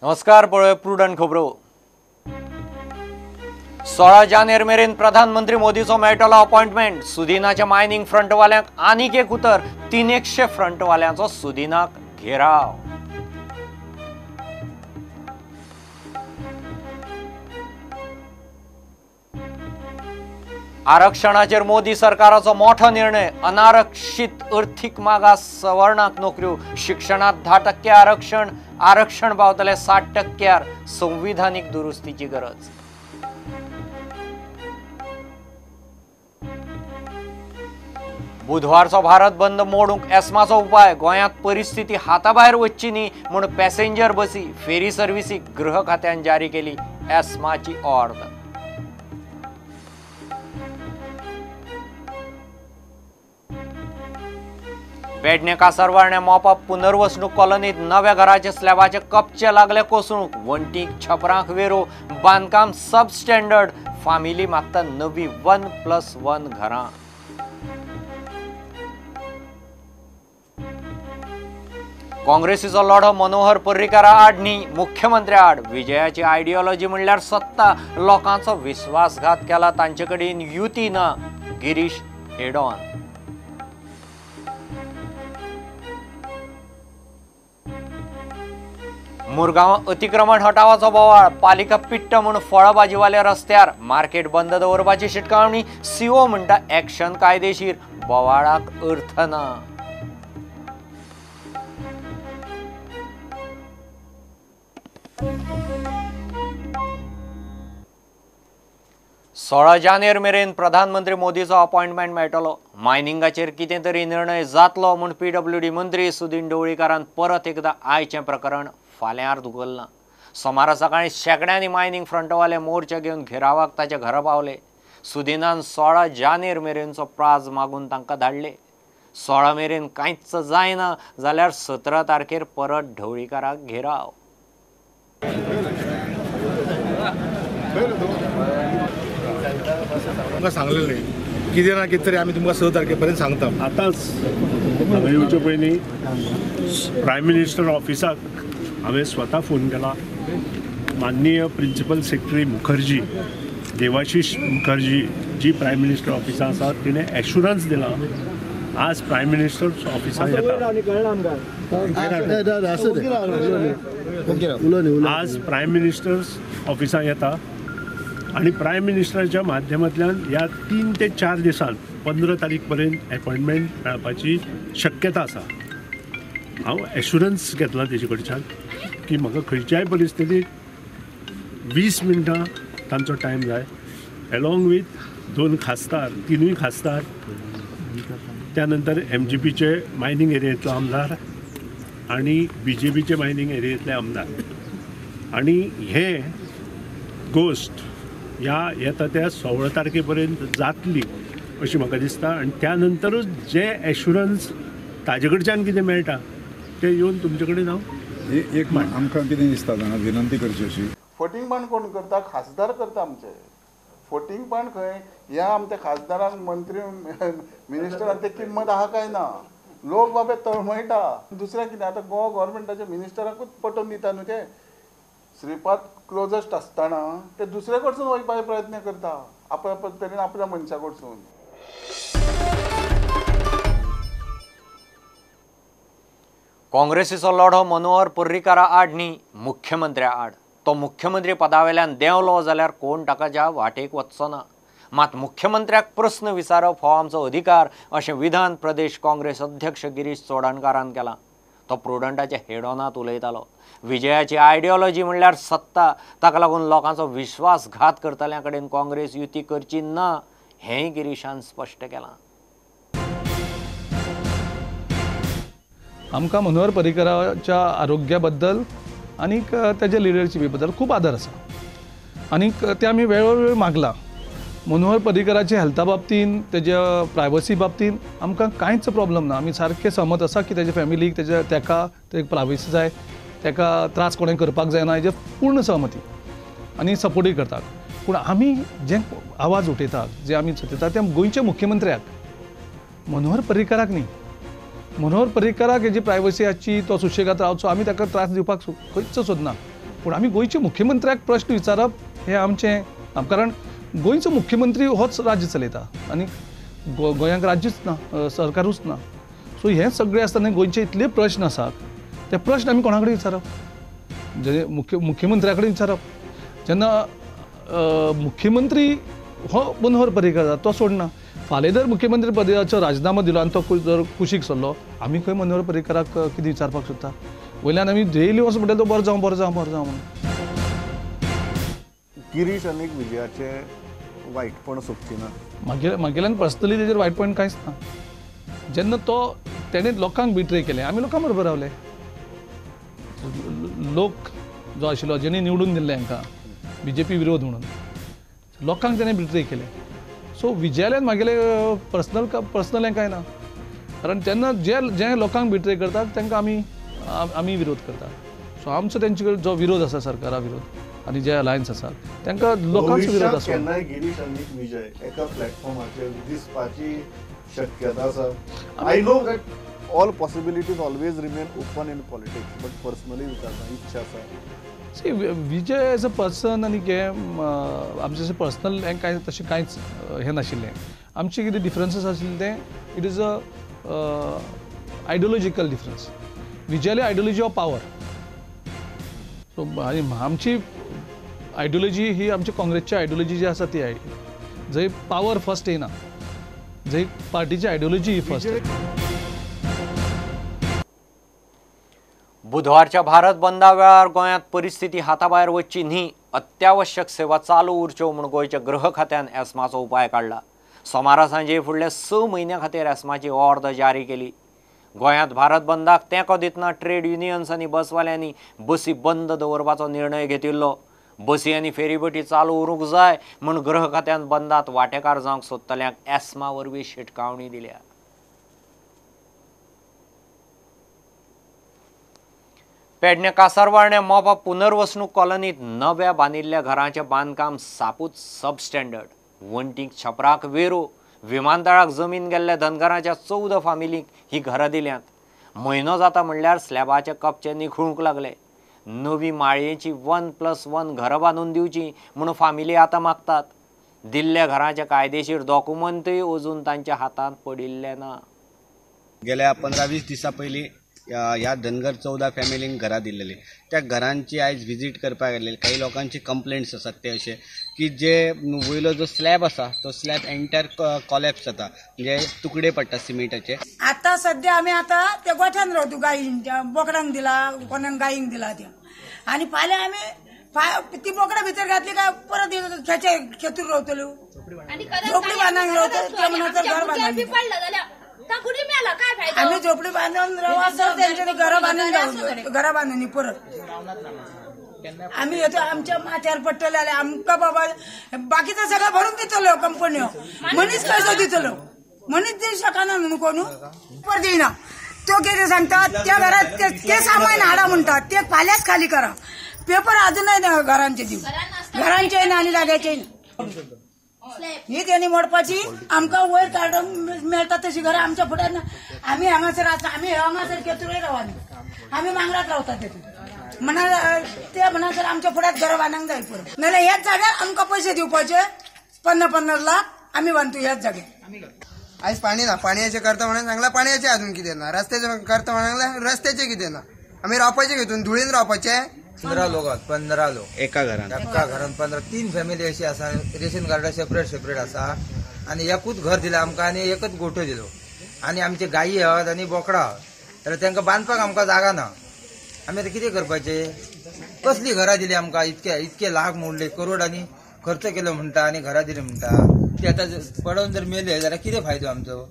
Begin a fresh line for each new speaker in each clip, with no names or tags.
नमस्कार, पळय प्रुडंट खबरो। 16 जानेर मेरेन प्रधानमंत्री मोदीचो मेळटलो अपॉइंटमेंट। सुदिनाच्या मायनिंग फ्रंटवाल्यांक आनीक एक उतर, 300 फ्रंटवाल्यांचो सुदिनाक घेराव। आरक्षणाचेर मोदी सरकाराचो मोठो निर्णय, अनारक्षित अर्थीक मागास सवर्णाक नोकऱ्यो, शिक्षणात 10% आरक्षण, आरक्षण पावतले 60%, संविधानिक दुरुस्तीची गरज। बुधवारचो भारत बंद मोडूंक एस्माचो उपाय, गोंयांत परिस्थिती हाताभायर वचची न्ही म्हूण पॅसेंजर बसी, फेरी सर्विसीक गृह खात्यान जारी केली एस्माची ऑर्द। पेडणे कासारवाणे मोपा पुनर्वसणूक कॉलनीत नव्या घराचे स्लॅबाचे कपचे लागले कोसळूंक, वण्टीक छपरांक वेरो, बांदकाम सब स्टँडर्ड, फामिली मागता नवी 1+1 घरां। काँग्रेसीचो लढो मनोहर पर्रीकारा आड न्ही, मुख्यमंत्र्या आड। विजयाची आयडियोलॉजी म्हणल्यार सत्ता, लोकांचो विश्वासघात केला तांचे कडेन युती ना, गिरीश हेडॉन। मुरगांव अतिक्रमण हटावाचो बोवाळ, पालिका पिट्ट म्हूण फळाभाजीवाले रस्त्यार, मार्केट बंद दवरपाची शिटकावणी, सीओ म्हणटा एक्शन कायदेशीर, बोवाळाक अर्थ ना। सोळा जानेर मेरेन प्रधानमंत्री मोदीचो अपॉइंटमेंट मेळटलो। मायनिंगाचेर कितें तरी निर्णय जातलो म्हूण पीडब्ल्यूडी मंत्री सुदिन ढवळीकारान परत एकदा आयचें प्रकरण फाल्यांर धुकल्लां। सोमारा सकाळीं शेंकड्यांनी मायनिंग फ्रंटवाले मोर्चा घेवन घेरावाक ताच्या घरा पावले। सुदिनान 16 जानेर मेरेनचो प्राज मागून तांकां धाडले। 16 मेरेन कांयच जायना जाल्यार 17 तारखेर परत ढवळीकाराक घेराव।
तुमकां सांगलेलें कितें ना कितें तरी आमी तुमकां 6 तारखे पर्यंत सांगता।
आतांच हांगा येवचे पयलीं प्रायम मिनिस्टर ऑफिसाक हांवें स्वता फोन केला। माननीय principal secretary Mukherjee, Debashish Mukherjee ji prime minister ऑफिसां आसा, तिणें एश्युरन्स दिला आज प्रायम मिनिस्टर ऑफिसां येता। आज प्रायम मिनिस्टर्स ऑफिसां येता आनी प्रायम मिनिस्टराच्या माध्यमांतल्यान ह्या 3 ते 4 दिसांत 15 तारीख पर्यंत अपॉयंटमेंट मेळपाची शक्यता आसा। हांव एश्युरन्स घेतला तेजे कडच्यान की म्हाका खंयच्याय परिस्थितीत 20 मिनटां तांचो टायम जाय, एलॉंग वीथ 2 खासदार, 3 खासदार, त्या नंतर एमजीपीचे मायनिंग एरियेंतलो आमदार आनी बीजेपीचे मायनिंग एरियेंतले आमदार, आनी हे गोश्ट ह्या येता त्या 16 तारखे पर्यंत जातली अशी म्हाका दिसता। आनी त्या नंतरूच जे एश्युरन्स ताजे कडच्यान कितें मेळटा तें येवन तुमचे कडेन हांव
एक आमकां कितें दिसता जाणा, विनंती करची अशी।
फटींगपण कोण करता? खासदार करता आमचे फटींगपण। खंय ह्या आमच्या खासदारांक, मंत्री, मिनिस्टरांक ते किंमत आहा काय ना? लोक बाबा तळमळटा। दुसरें कितें, आतां गोवा गव्हर्मेंटाच्या मिनिस्टराकूच पटोवन दिता न्हू ते। श्रीपाद क्लोजस्ट आसतना ते दुसरे कडसून वचपाचे प्रयत्न करता, आपल्या तरेन आपल्या मनशा कडसून।
काँग्रेसीचो लढो मनोहर पर्रीकारा आड न्ही, मुख्यमंत्र्या आड। तो मुख्यमंत्री पदावेल्यान देंवलो जाल्यार कोण ताका वाटेक वचचो ना। मात मुख्यमंत्र्याक प्रस्न विचारप हो आमचो अधिकार अशें विधान प्रदेश काँग्रेस अध्यक्ष गिरीश चोडणकारान केलां। तो प्रुडंटाच्या हेडॉनांत उलयतालो। विजयाची आयडियोलॉजी म्हणल्यार सत्ता, ताका लागून लोकांचो विश्वासघात करतल्यां कडेन काँग्रेस युती करची ना हेंय गिरीशान स्पश्ट केलां।
आमकां मनोहर पर्रीकराच्या आरोग्या बद्दल आनीक तेजे लिडरशिपी बद्दल खूब आदर आसा आनीक ते आमी वेळोवेळ मागला। मनोहर पर्रीकराच्या हेल्था बाबतीन, तेज्या प्रायवसी बाबतीन आमकां कांयच प्रॉब्लम ना। आमी सारके सहमत आसा की तेज्या फॅमिलीक, तेज्या तेका ते प्रायवसी जाय, तेका त्रास कोणें करपाक जायना, हेजेर पूर्ण सहमती आनी सपोर्टूय करतात। पूण आमी जे आवाज उठयतात, जे आमी चिंततात ते गोंयच्या मुख्यमंत्र्याक, मनोहर पर्रीकराक न्ही। मनोहर पर्रीकराक हेजी प्रायवसी आसची, तो सुशेगाद रावचो, आमी ताका त्रास दिवपाक खंयच सोदना। पूण आमी गोंयच्या मुख्यमंत्र्याक प्रश्न विचारप हें आमचें, कारण गोंयचो मुख्यमंत्री होच राज्य चलयता आनी गोंयांक राज्यूच ना, सरकारूच ना. सो हें सगळें आसतना गोंयचे इतले प्रश्न आसात, ते प्रश्न आमी कोणा कडेन विचारप? जे मुख्यमंत्र्या कडेन विचारप. जेन्ना मुख्यमंत्री हो मनोहर पर्रीकर जाता तो सोडना, फाल्यां जर मुख्यमंत्री पदाचो राजिनामो दिलो आनी तो जर कुशीक सरलो, आमी खंय मनोहर पर्रीकराक कितें विचारपाक सोदता? वयल्यान आमी डेली वचून म्हणटा तो बरो जावं बरो जावं बरो जावं म्हणून.
गिरीश आनी विजयाचे वायटपण सोंपची ना.
मागेल्यान पर्सनली तेजेर वायटपण कांयच ना. जेन्ना तो तेणें लोकांक बिट्रे केलें, आमी लोकां बरोबर रावले. लोक जो आशिल्लो जेणे निवडून दिल्ले हांकां बीजेपी विरोध म्हणून, लोकांक तेणें बिट्रे केलें. सो विजयाल्यान मागेले पर्सनल हें कांय ना, कारण तेन्ना जे जे लोकांक बिट्रे करतात तांकां आमी आमी विरोध करतात. सो आमचो तेंचे कडेन जो विरोध आसा सरकारा विरोध आनी जे अलायन्स आसात तांकां लोकांचो विरोध आसा.
केन्नाय गिरीश आनी विजय एका प्लॅटफॉर्माचेर दिसपाची शक्यता आसा. I know that all possibilities always remain open in politics, but personally विचारता इच्छा आसा.
See, Vijay as a person आनी हें आमचें अशें पर्सनल हें कांय तशें कांयच हें नाशिल्लें. आमचें कितें डिफरन्सीस आशिल्लें तें it is a ideological difference. विजयाली ideology of power, so आनी आमची आयडियोलॉजी ही आमची काँग्रेसची आयडियोलॉजी जी आसा ती जंय पावर फर्स्ट येना, जंय पार्टीची आयडियोलॉजी ही फर्स्ट.
बुधवारच्या भारत बंदा वेळार गोंयांत परिस्थिती हाताभायर वचची न्ही, अत्यावश्यक सेवा चालू उरच्यो म्हूण गोंयच्या गृह खात्यान एस्माचो उपाय काडला. सोमारा सांजे फुडल्या 6 म्हयन्यां खातीर एस्माची ऑर्द जारी केली. गोंयांत भारत बंदाक तेंको दितना ट्रेड युनियन्स आनी बसवाल्यांनी बसी बंद दवरपाचो निर्णय घेतिल्लो. बसी आनी फेरीबोटी चालू उरूंक जाय म्हूण गृह खात्यान बंदात वांटेकार जावंक सोदतल्यांक एस्मा वरवीं शिटकावणी दिल्या. पेडणे कासारवाळणे मोपा पुनर्वसणूक कॉलनीत नव्या बांदिल्ल्या घरांचें बांदकाम सापूच सबस्टँडर्ड. वण्टीक छपराक वेरो, विमानतळाक जमीन गेल्ल्या धनगराच्या 14 फामिलींक ही घरां दिल्यांत. म्हयनो जाता म्हणल्यार स्लॅबाचे कपचे निखळूंक लागले. नवी माळयेची 1+1 घरां बांदून दिवची म्हूण फामिली आतां मागतात. दिल्ल्या घरांचे कायदेशीर डॉक्युमेंटूय अजून तांच्या हातांत पडिल्ले ना.
गेल्या 15-20 दिसां पयलीं ह्या धनगर 14 फॅमिलींक घरां दिल्लेली, त्या घरांची आयज विजीट करपाक गेल्ले. काही लोकांची कंप्लेंट्स आसात ते अशे की जे वयलो जो स्लॅब आसा तो स्लॅब एंटायर कॉलॅप्स जाता, म्हणजे तुकडे पडटा सिमेंटाचे.
आतां सद्या आमी आतां त्या गोठ्यान रावता, गायीन बोकडांक दिला, कोणाक गायींक दिला त्या, आनी फाल्यां आमी ती बोकडां भितर घातली काय परत खेचे खेतूर रावतल्यो, झोपडी बांदून रावतल्यो. त्या म्हणून घर बांदून आमी झोपडी बांदून राव, तेंच्यानी घरां बांदून रावलो, घरां बांदून परत आमी येतो आमच्या माथ्यार पडटले जाल्यार आमकां बाबा बाकीचें सगळें भरून दितल्यो कंपन्यो, मनीस कसो दितलो? मनीस दिवंक शकना न्हू कोणू, परत दिना. तो कितें सांगता त्या घरात ते सामान हाडा म्हणटा, ते फाल्यांच खाली करा. पेपर अजूनय ना घरांचे दिव, घरांचे ना आनी जाग्याचे ना. ही तेणी मोडपाची, आमकां वयर काडूंक मेळटा तशी घरां आमच्या फुड्यान. आमी हांगासर आसा, आमी हांगासर केतूरय रावना, आमी मांगरात रावता. तेतून म्हणा ते म्हणसर आमच्या फुड्यात घरां बांदूंक जाय परत, नाजाल्यार ह्याच जाग्यार आमकां पयशे दिवपाचे 50-50 लाख आमी बांदतू ह्याच जाग्यार.
आयज पाणी ना, पाणयाचें करता म्हणून सांगला, पाणयाचें अजून कितें ना, रस्त्याचें करता म्हणून सांगला, रस्त्याचें कितें ना. आमी रावपाचें घेतून धुळीन रावपाचें.
15 लोक आहात, 15 लोक
एका घरान,
एका घरान 15, 3 फॅमिली अशी आसा. रेशन कार्डा सेपरेट सेपरेट आसा आनी एकूच घर दिलां आमकां आनी एकच गोठो दिलो. आनी आमचे गायी आहात आनी बोकडां आहात, जाल्यार तांकां बांदपाक आमकां जागा ना. आमी आतां कितें करपाचें? कसली घरां दिली आमकां? इतके इतके लाख मोडले, करोडांनी खर्च केलो म्हणटा आनी घरां दिली म्हणटा. ते आतां पडोवन जर मेले जाल्यार कितें फायदो आमचो?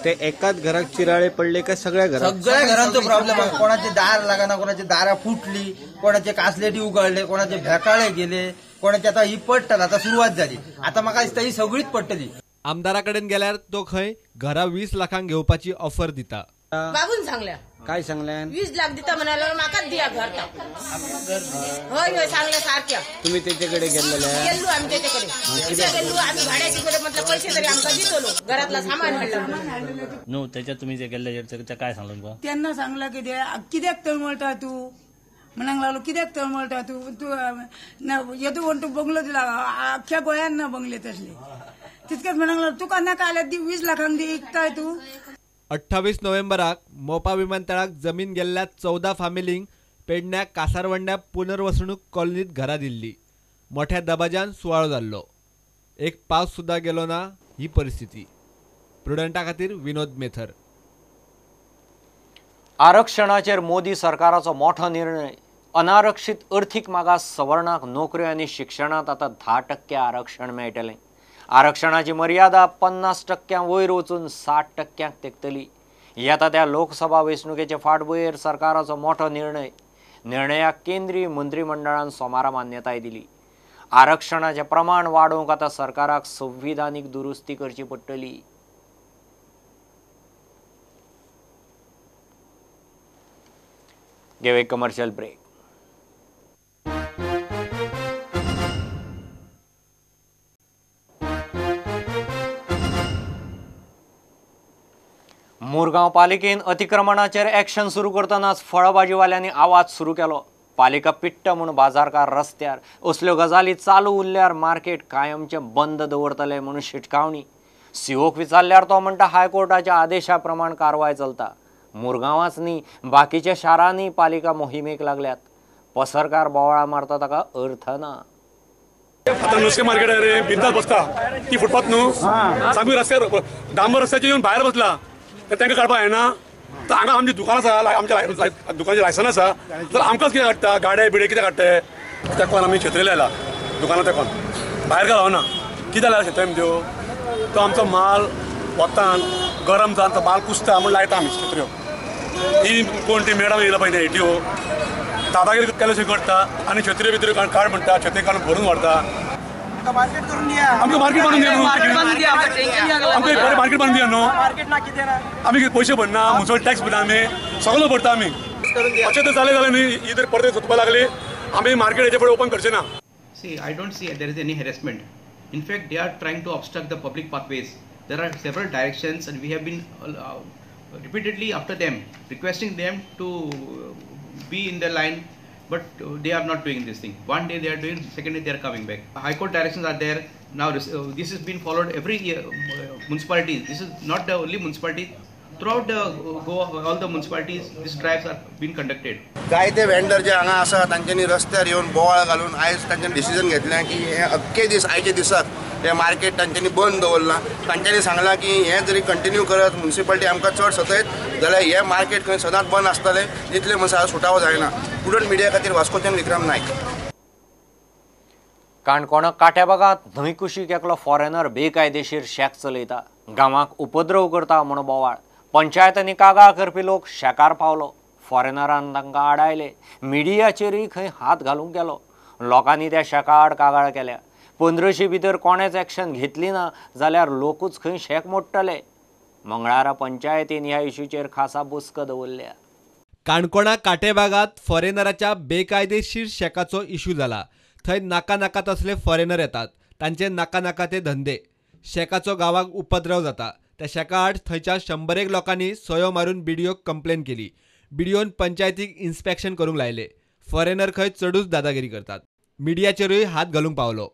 ते एकाच घराक चिराळे पडले काय सगळ्या घरात?
सगळ्या घरांचो प्रॉब्लेम आसा. कोणाचे दार लागना, कोणाचे दारां फुटली, कोणाचे कासलेटी उगाळले, कोणाचे भेकाळे गेले, कोणाचे आतां ही पडटात. आतां सुरवात जाली, आतां म्हाका दिसता ही सगळीच पडटली.
आमदारा कडेन गेल्यार तो खंय घरा 20 लाखांक घेवपाची ऑफर दिता.
बाबून सांगल्या.
काय सांगल्यान?
20 लाख दिता म्हणाल्यावर म्हाकाच दिया घर. हय हय सांगले सारक्या.
तुम्ही त्याच्याकडे गेलेले?
गेल्लो आम्ही त्याच्याकडे, गेल्लो आम्ही भाड्याचे कडे, म्हटलं पैसे तरी आमकां दितलो, घरातला सामान हाडला.
न्हू त्याच्या तुम्ही जे गेल्ले काय सांगलं तुमकां?
त्यांना सांगलं कितें कित्याक तळमळटा तूं, म्हणूंक लागलो कित्याक तळमळटा तूं, तूं येदो व्हड तूं बंगलो दिला, अख्ख्या गोंयांत ना बंगले तसले. तितकेच म्हणूंक लागलो तुका नाका जाल्यार दी 20 लाखांक दी, इकताय तूं.
28 नोव्हेंबराक मोपा विमानतळाक जमीन गेल्ल्या 14 फामिलींक पेडण्या कासारवंड्या पुनर्वसणूक कॉलनीत घरां दिल्ली. मोठ्या दबाज्यान सुवाळो जाल्लो. एक पावस सुद्दां गेलो ना ही परिस्थिती. प्रुडंटा खातीर विनोद मेथर.
आरक्षणाचेर मोदी सरकाराचो मोठो निर्णय. अनारक्षित अर्थीक मागास सवर्णाक नोकऱ्यो आनी शिक्षणांत आतां 10% आरक्षण मेळटलें. आरक्षणाची मर्यादा 50% वयर वचून 60% तेंकतली. येता त्या लोकसभा वेंचणुकेचे फाटभुंयेर सरकाराचो मोठो निर्णय. निर्णयाक केंद्रीय मंत्रिमंडळान सोमारा मान्यताय दिली. आरक्षणाचें प्रमाण वाडोवंक आतां सरकाराक संविधानीक दुरुस्ती करची पडटली. घेवया एक कमर्शियल ब्रेक. मुरगांव पालिकेन अतिक्रमणाचेर एक्शन सुरू करतनाच फळभाजीवाल्यांनी आवाज सुरू केलो. पालिका पिट्टा म्हूण बाजारकार रस्त्यार. असल्यो गजाली चालू उरल्यार मार्केट कायमचें बंद दवरतले म्हणून शिटकावणी. सीओक विचारल्यार तो म्हणटा हायकोर्टाच्या आदेशा प्रमाण कारवाय चलता. मुरगांवाच न्ही बाकीच्या शारांनी पालिका मोहिमेक लागल्यात. पसरकार बोवाळा मारता ताका अर्थ ना.
आता नुस्तें मार्केटार रे बिंदास बसता ती फुटपाथ न्हू सामकी रस्त्यार डांबर रस्त्याचेर येवन भायर बसला तर तांकां काडपाक येना. तर हांगा आमची दुकान आसा, आमच्या दुकानाचें लायसन आसा, तर आमकांच कितें काडटा गाडे बिडे कितें काडटे. तेकोन आमी छत्री लायला दुकानां तेकोन भायर काय रावना. कितें जाल्यार छत्री त्यो तो आमचो माल वतान गरम जावन तो माल कुसता म्हूण लायता आमी छत्र्यो. ही कोण ती मॅडम येयला पळय एटीओ दादागिरी केल्याशी करता आनी छत्री भितर काड म्हणटा, छत्री काडून भरून व्हरता.
मार्केट करून दिया,
आमकां मार्केट बांदून दिया, आमकां बरें मार्केट बांदून दिया न्हू. आमी पयशे भरना, मुन्सिपल टॅक्स भरना, आमी सगळो भरता आमी. अशें तर जालें जाल्यार न्ही ही जर परते सोदपाक लागली आमी मार्केट हेचे फुडें ओपन करचे ना.
See, I don't see there is any harassment. In fact, they are trying to obstruct the public pathways. There are several directions and we have been repeatedly after them, requesting them to be in the line, but they are not doing this thing. One day they are doing, second day they are coming back. High court directions are there. Now this has been followed every year, municipality. This is not the only municipality. Throughout the Goa, all the municipalities, these drives are being conducted.
जायते vendor जे हांगा आसा तांच्यांनी रस्त्यार येवन बोवाळ घालून आयज तांच्यांनी डिसिजन घेतलें की हे अख्खे दीस आयचे दिसाक हे मार्केट तांच्यांनी बंद दवरलां. तांच्यांनी सांगलां की हें जरी कंटिन्यू करत म्युनिसिपालिटी आमकां चड सतयत जाल्यार हें मार्केट खंय सदांच बंद आसतलें, इतलें म्हणसर सुटावो जायना. प्रुडंट मिडिया खातीर वास्कोच्यान विक्रम नायक.
काणकोणा काट्याबागांत न्हंय कुशीक एकलो फॉरेनर बेकायदेशीर शॅक चलयता, गांवाक उपद्रव करता म्हूण बोवाळ. पंचायतांनी कागाळ करपी लोक शॅकार पावलो. फॉरेनरान तांकां आडायले. मिडियाचेरूय खंय हात घालूंक गेलो. लोकांनी त्या शॅका आड कागाळ केल्या. 15 भितर कोणेच एक्शन घेतली ना जाल्यार लोकूच खंय शॅक मोडटले. मंगळारा पंचायतीन ह्या इश्यूचेर खासा बसका दवरल्या.
काणकोणा काटेबागांत फॉरेनराच्या बेकायदेशीर शॅकाचो इश्यू जाला. थंय नाका नाका तसले फॉरेनर येतात, तांचे नाका नाका ते धंदे. शॅकाचो गांवाक उपद्रव जाता. त्या शॅका आड थंयच्या 100 लोकांनी सयो मारून बीडीओक कंप्लेन केली. बीडीओन पंचायतीक इन्स्पेक्शन करूंक लायले. फॉरेनर खंय चडूच दादागिरी करतात. मिडियाचेरूय हात घालूंक पावलो.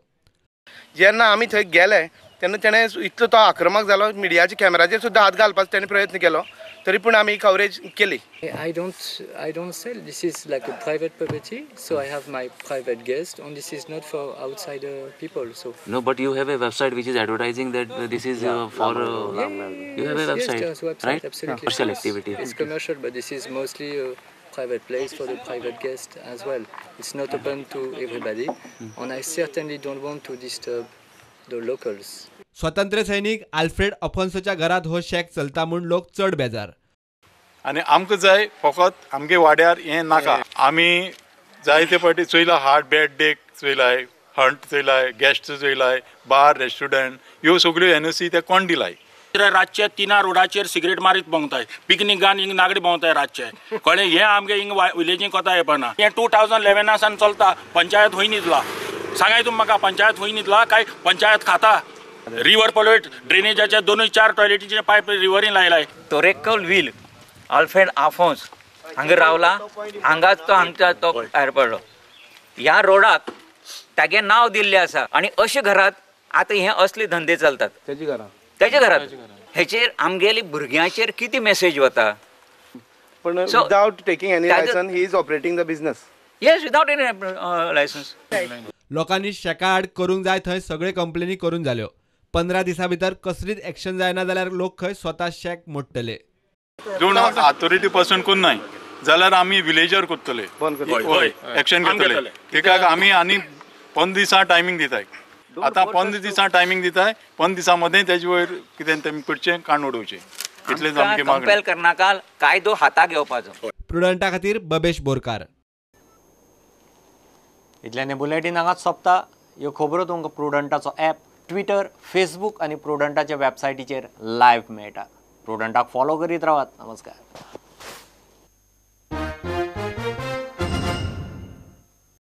जेन्ना आमी थंय गेले तेन्ना तेणें इतलो तो आक्रमक जालो, मिडियाच्या कॅमेराचेर सुद्दां हात घालपाचो तेणें प्रयत्न केलो, तरी पूण आमी कवरेज केली.
I don't sell. This is like a private property, so I have my private guest, and this is not for outsider people. So
no, but you have a website which is advertising that this is for. You have a website,
yes, website,
right?
Absolutely.
Commercial activity.
It's commercial, but this is mostly a private place for the private guest as well. It's not open to everybody, and I certainly don't want to disturb the locals.
स्वतंत्र सैनिक Alfred अफोन्सोच्या घरात हो shack चलता म्हूण लोक चड बेजार.
आनी आमकां जाय फकत आमगे वाड्यार हें नाका. आमी जायते फावटी चोयला, हार्ट बॅड डेक चोयलाय, हंट चोयलाय, गेस्ट चोयलाय, बार रेस्टॉरंट ह्यो सगळ्यो एनओसी ते कोण दिलाय.
रातचे 3 रोडाचेर सिगरेट मारीत भोंवताय, पिकनिकान हिंग नागडी भोंवताय रातचे, कळ्ळें. हें आमगे हिंग विलेजीन कोता येवपाना. हें 2011 सावन चलता. पंचायत खंय न्हिदला सांगाय तुमी म्हाका? पंचायत खंय न्हिदला काय पंचायत खाता? रिवर पोल्युट ड्रेनेजाचे 2-4 टॉयलेटीचे पायप रिवरीन लायलाय.
तोरेकल will Alfred Afonso हांगा रावला, हांगाच तो हांगच्या तो भायर पडलो. ह्या रोडाक तागे नांव दिल्लें आसा आनी अशे घरात आतां हे असले धंदे चलतात तेच्या घरात. हेचेर आमगेली भुरग्यांचेर कितें मेसेज वता?
पण without taking any licence he is operating the business.
Yes, without any licence.
लोकांनी शेका आड करूंक जाय थंय सगळे कंप्लेनी करून जाल्यो. 15 दिसां भितर कसलीच एक्शन जायना जाल्यार लोक खंय स्वता शेक मोडटले.
जोन ऑथॉरिटी पर्सन कोण नाय जाल्यार आमी विलेजर करतले, एक्शन घेतले. तेका आमी आनी 15 दिसां टायमींग दिताय. आतां 15 दिसां टायमींग दिताय, 15 दिसां मदें तेजे वयर कितें तेमी करचें, काण उडोवचें, इतलें आमची मागणी.
कंपेल करनाका, कायदो हाता घेवपाचो.
प्रुडंटा खातीर बबेश बोरकार.
इतल्यान बुलेटीन हांगाच सोंपता. ह्यो खबरो तुमकां प्रुडंटाचो ॲप, ट्विटर, फेसबूक आनी प्रुडंटाच्या वेबसायटीचेर लायव्ह मेळटा. प्रुडंटाक फॉलो करीत रावात. नमस्कार.